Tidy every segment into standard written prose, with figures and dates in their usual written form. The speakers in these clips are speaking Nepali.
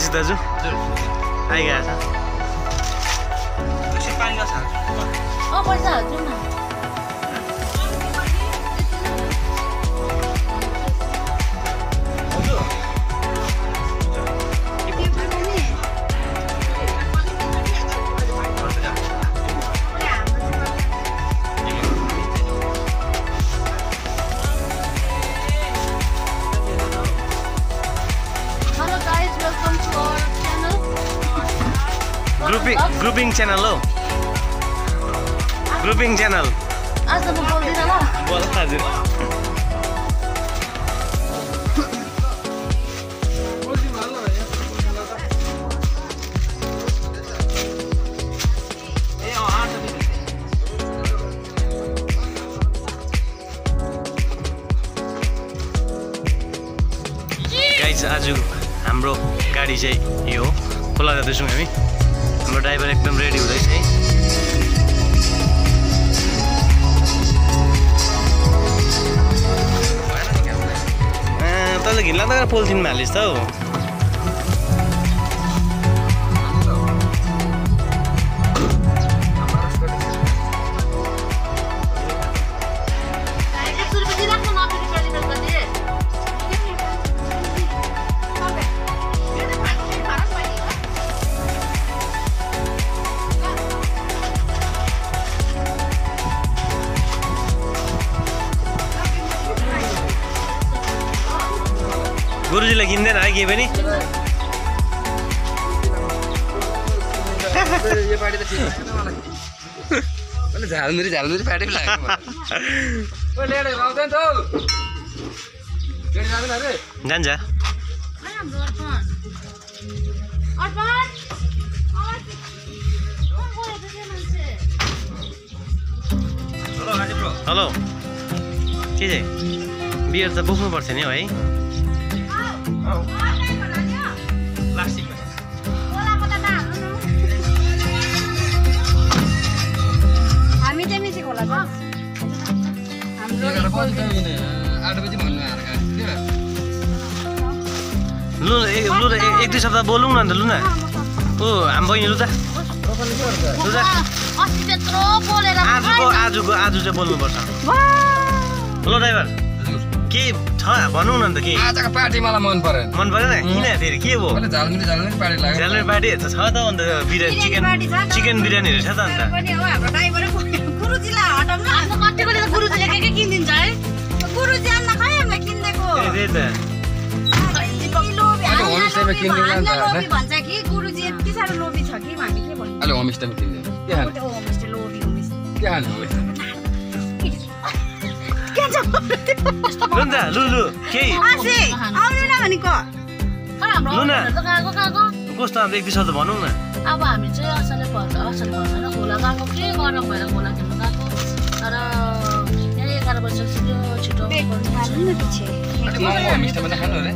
आशिष दाजु आइगएछ पैसा हाल्छु न ग्रुपिङ च्यानल हो ग्रुपिङ च्यानल आज म बोल्दिन ल बोल हजुर गाइज आज हाम्रो गाडी चाहिँ यो हो खोला जाँदैछौँ हामी हाम्रो ड्राइभर एकदम रेडी हुँदैछ है तैँले घिनलाग्दा पोलिथिनमा हालिस् त हौ गुरुजीलाई किन्दैन है केही पनि झालमुरी प्याटै लाग्यो जान्छ हेलो के चाहिँ बियर त बोक्नुपर्छ नि हौ है हामी चाहिँ मिसी खोला छ हाम्रो 8 बजी भन्नु आएर लु एक दुई शब्द बोलौँ न अन्त लु न ओ हाम्रो बहिनी लु त अस्ति त्यत्रो बोलेर आज चाहिँ बोल्नुपर्छ हेलो ड्राइभर के छ भनौँ न अन्त के आजको पार्टी मलाई मन परेन किन फेरि के भयो झालमुरी पार्टी लाग्यो झालमुरी पार्टी छ त अन्त बिरयानी चिकन बिरयानीहरू छ त अन्त पनि हो हाम्रो ड्राइभरै गुरुजीलाई हटाउँ न हाम्रो कतिकोले त गुरुजीले के किनिदिन्छ है गुरुजी आन्न खै हामीलाई किन्देको त्यही त लोभी भन्छ कि गुरुजी यति साह्रो लोभी छ कि हामी के भन्नु अहिले होमस्टेमा किन्दैन के खाने होमस्टे लोभी होमस्टे के खाने लु केही आउनु न भनेको लु न कस्तो अब एक दुई शब्द भनौँ न अब हामी चाहिँ असलै पर्दैन खोला गएको के गरम भएर खोला खेल्नु गएको तर यहाँ 11 बजिसक्यो छिटो होमस्टेमा खानु अरे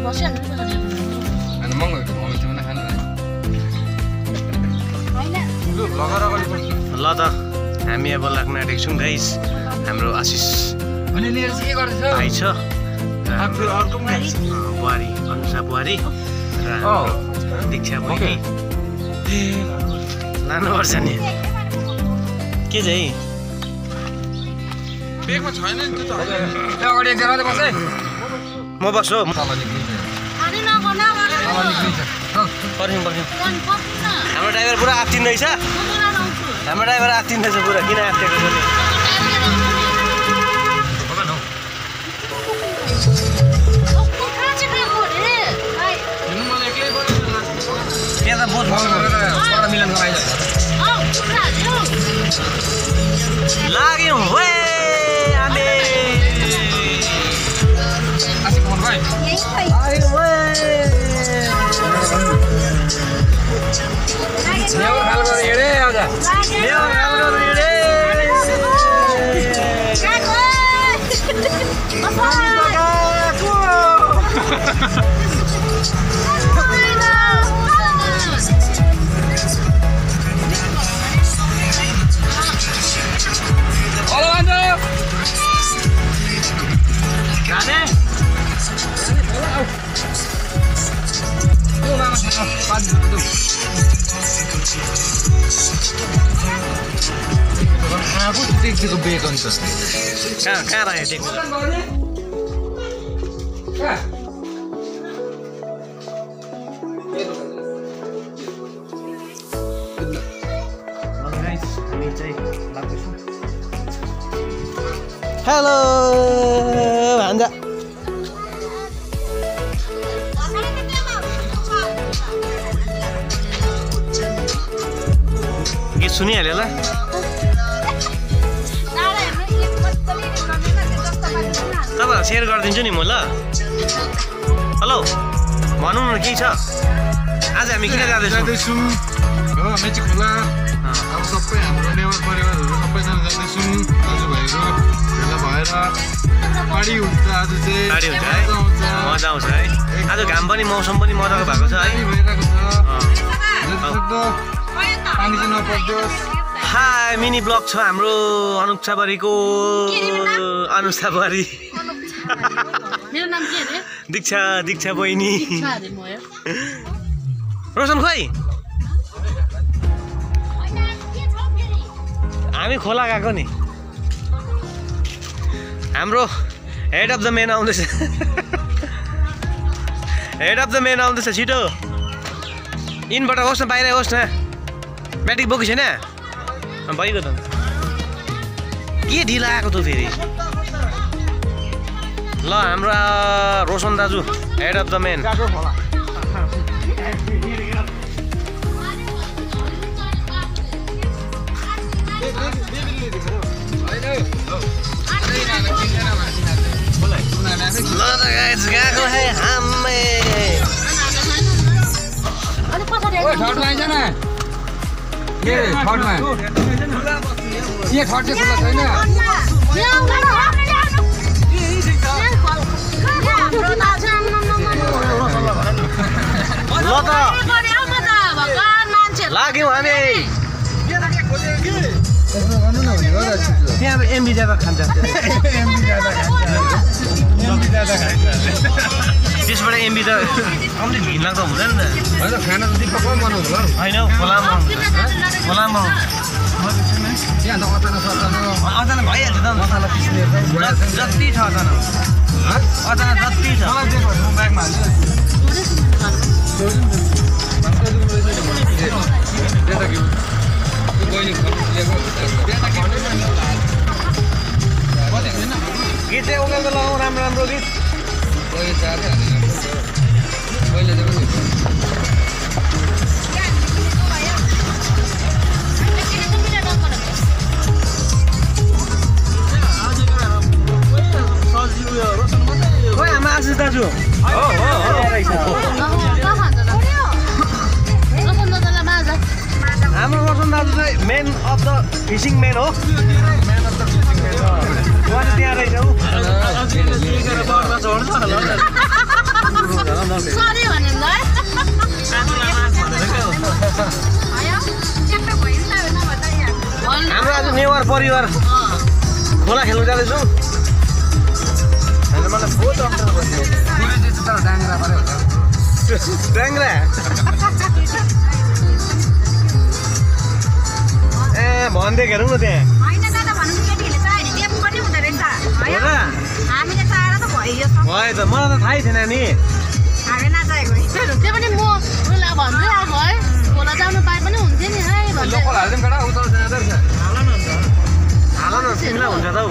बसिहाल्नु अनि महँगो होमस्टेमा खानु ल त हामी अब लाग्न आँटेको छौँ गाइस हाम्रो आशिष अनि लिएर चाहिँ के गर्दैछ भाइ छ बुहारी अनुषा बुहारी र दीक्षा बहिनी लानुपर्छ नि के चाहिँ बेगमा छैन नि त्यो त अगाडि एकजना मात्रै बस है म बस्छु हौ पर्खिउँ हाम्रो ड्राइभर पुरा आत्तिँदैछ पुरा किन आत्तिएको छ त्यहाँ त बहुत मिलन लाग्यौँ टेक्सीको बेकन छ कहाँ राखेँ टेक्नु हेलो भान्जा गीत सुनिहाल्यो होला तपाईँहरू सेयर गरिदिन्छु नि म ल हेलो भनौँ न केही छ आज हामी किन जाँदैछौँ मेची खोला अब सबै हाम्रो नेवार परिवारहरू सबैजना जाँदैछौँ दाजुभाइहरू भेला भएर पार्टी हुन्छ आज चाहिँ गाडी हुन्छ है मजा आउँछ है आज घाम पनि मौसम पनि मजाको भएको छ है भइरहेको छ पानी चाहिँ नपर्दोस् हाई मिनी ब्लग छ हाम्रो अनुक्षाबारीको अनुक्षाबारी मेरो नाम के अरे दीक्षा बहिनी दीक्षा अरे म रोशन खोइ हामी खोला गएको नि हाम्रो हेड अफ द मेन आउँदैछ हेड अफ द मेन आउँदैछ छिटो इनबाट होस् न बाहिर होस् न ब्याट्री बोकी छैन भइगयो त के ढिला आएको त फेरि ल हाम्रो रोशन दाजु हेड अफ द मेन ल त गाइस गएको है हामी अनि पछाडि ठट्मा आइज न के ठट्मा यहाँ ठट चाहिँ खुला छैन ल त लाग्यौँ हामी त्यहाँ अब एमबी ज्यादा खान्छ त्यसबाट एमबी त कम्ती भिड लाग्दो हुँदैन नि होइन खाना त दिक्क कम बनाउँछ होला होइन खोलामा खोलामा यहाँ त अचानक अचानक भइहाल्छ त मसला पिस्ने जति छ अचानक अचानक जति छ ब्यागमा गीत चाहिँ उनीहरूको लगाउँ राम्रो राम्रो गीत खोइ हाम्रो आशिष दाजु हाम्रो रोशन दाजु चाहिँ main of the fishing main हो उहाँ चाहिँ त्यहाँ रहेछ हाम्रो आज नेवार परिवार खोला खेल्नु जाँदैछौँ मलाई बहुत अप्ठ्यारो बस्यो डाङ्ग्रा ए भन्दै हेरौँ न त्यहाँ भयो त मलाई त थाहै थिएन नि त्यो पनि म उसलाई भन्दै अब है खोला जानु पाए पनि हुन्थ्यो नि है लोकल हाल्दिउँ केटा उता जाँदै रहेछ हाल न सिम्ला हुन्छ त हौ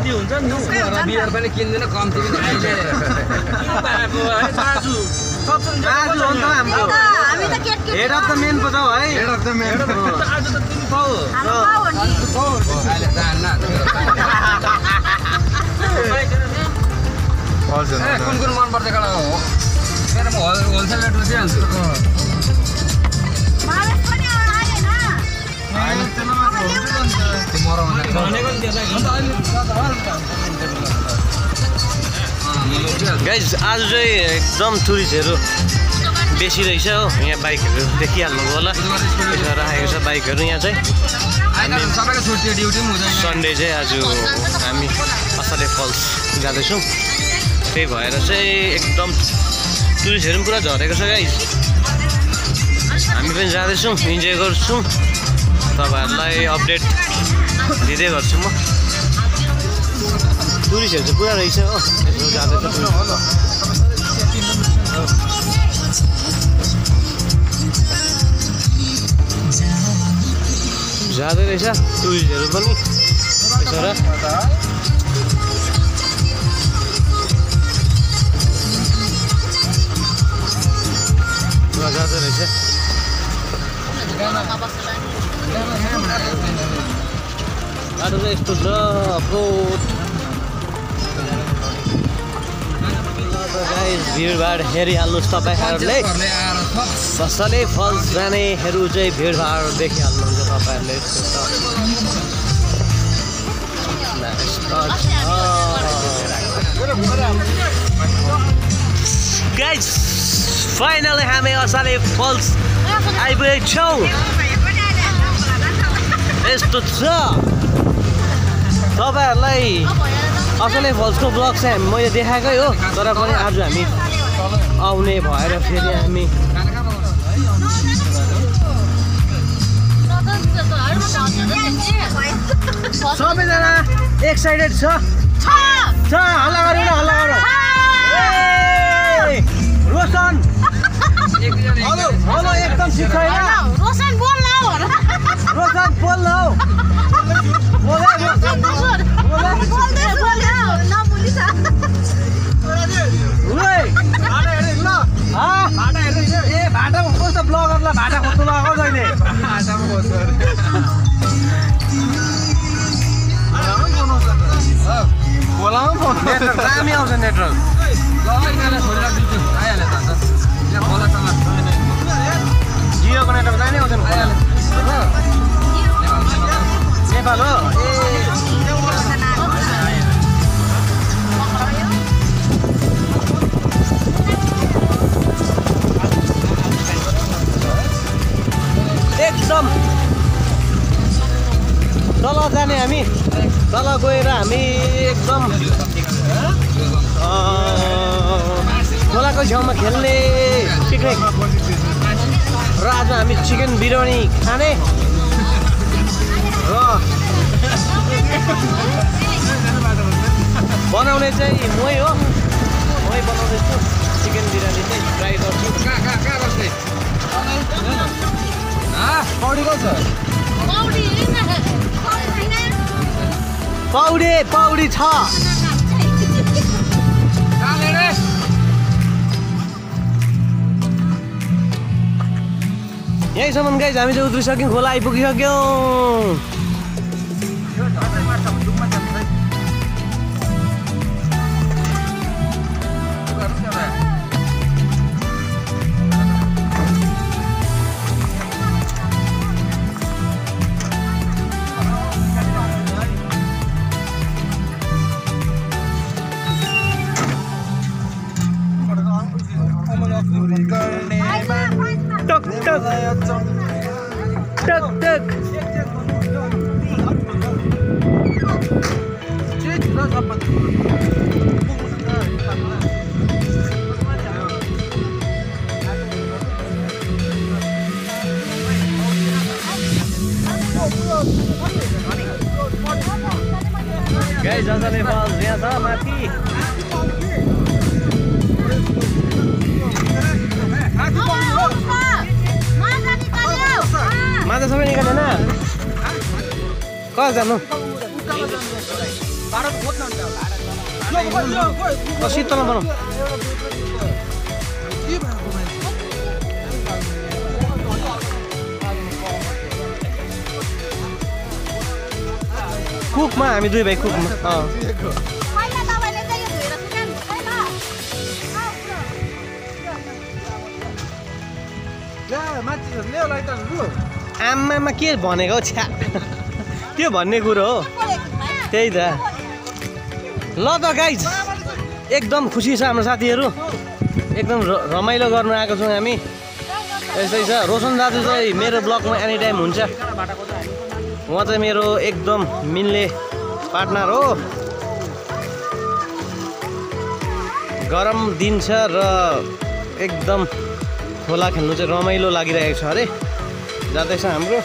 बिहार पनि किन्दैन कम्ती पनि अहिले दाजु हो नि त हाम्रो हेड अफ द मेन पो छ हौ है हेड अफ द मेन आज त तिमी पाउ अहिले जान्न कुन कुन मनपर्छ केटा हो मेरो म होलसेल रेटमा दिइहाल्छु गाइज आज चाहिँ एकदम टुरिस्टहरू बेसी रहेछ हो यहाँ बाइकहरू देखिहाल्नुभयो होला यसमा राखेको छ बाइकहरू यहाँ चाहिँ सबैको छुट्टी ड्युटी पनि हुँदैन सन्डे चाहिँ आज हामी असले फल्स जाँदैछौँ त्यही भएर चाहिँ एकदम टुरिस्टहरू पनि पुरा झरेको छ गाइज हामी हामी पनि जाँदैछौँ, इन्जोय गर्छौँ, तपाईँहरूलाई अपडेट दिँदै गर्छु म। टुरिस्टहरू चाहिँ पुरा रहेछ हो, यसो जाँदैछ जाँदै रहेछ टुरिस्टहरू पनि यसो र पुरा जाँदै रहेछ। बाटो चाहिँ यस्तो छ भिडभाड हेरिहाल्नुहोस् तपाईँहरूले, ससले फल्स जानेहरू चाहिँ भिडभाड देखिहाल्नुहुन्छ तपाईँहरूले। गाइज फाइनली हामी असले फल्स आइपुगेको छौँ। यस्तो छ तपाईँहरूलाई असले फल्सको ब्लग चाहिँ मैले देखाएकै हो, तर पनि आज हामी आउने भएर फेरि हामी सबैजना एक्साइटेड छ। हल्ला गरौँ न, हल्ला गरौँ। रोशन हेलो एकदम ठिक छैन। रोशन बोल न हौ। भाटामा कस्तो ब्लगरलाई भाटा खोज्नु लगाएको जहिले दामी आउँछ नेटवर्क। जियोको नेटवर्क दामी आउँछ नेपाल हो। एकदम तल जाने हामी, तल गएर हामी एकदम खोलाको छेउमा खेल्ने पिकनिक र आज हामी चिकन बिरयानी खाने र बनाउने चाहिँ मै हो। मै बनाउँदैछु चिकन बिरयानी चाहिँ ट्राई गर्छु। पौडी छ। यहीँसम्म गाइज हामी चाहिँ उत्रिसक्यौँ, खोला आइपुगिसक्यौँ। टक टक गाइस जसले फल्स यहाँ छ माथि। माछा सबै निकालेन कहाँ जानु? शीतलमा बनाऊ। कुकमा हामी दुई भाइ कुकमा। आमामा के भनेको छ्या त्यो भन्ने कुरो हो त्यही त। ल त गाइज एकदम खुसी छ हाम्रो साथीहरू, एकदम रमाइलो गर्नु आएको छौँ हामी। यस्तै छ। रोशन दाजु चाहिँ मेरो ब्लगमा एनी टाइम हुन्छ, उहाँ चाहिँ मेरो एकदम मिल्ने पार्टनर हो। गरम दिन छ र एकदम खोला खेल्नु चाहिँ रमाइलो लागिरहेको छ अरे। जाँदैछ हाम्रो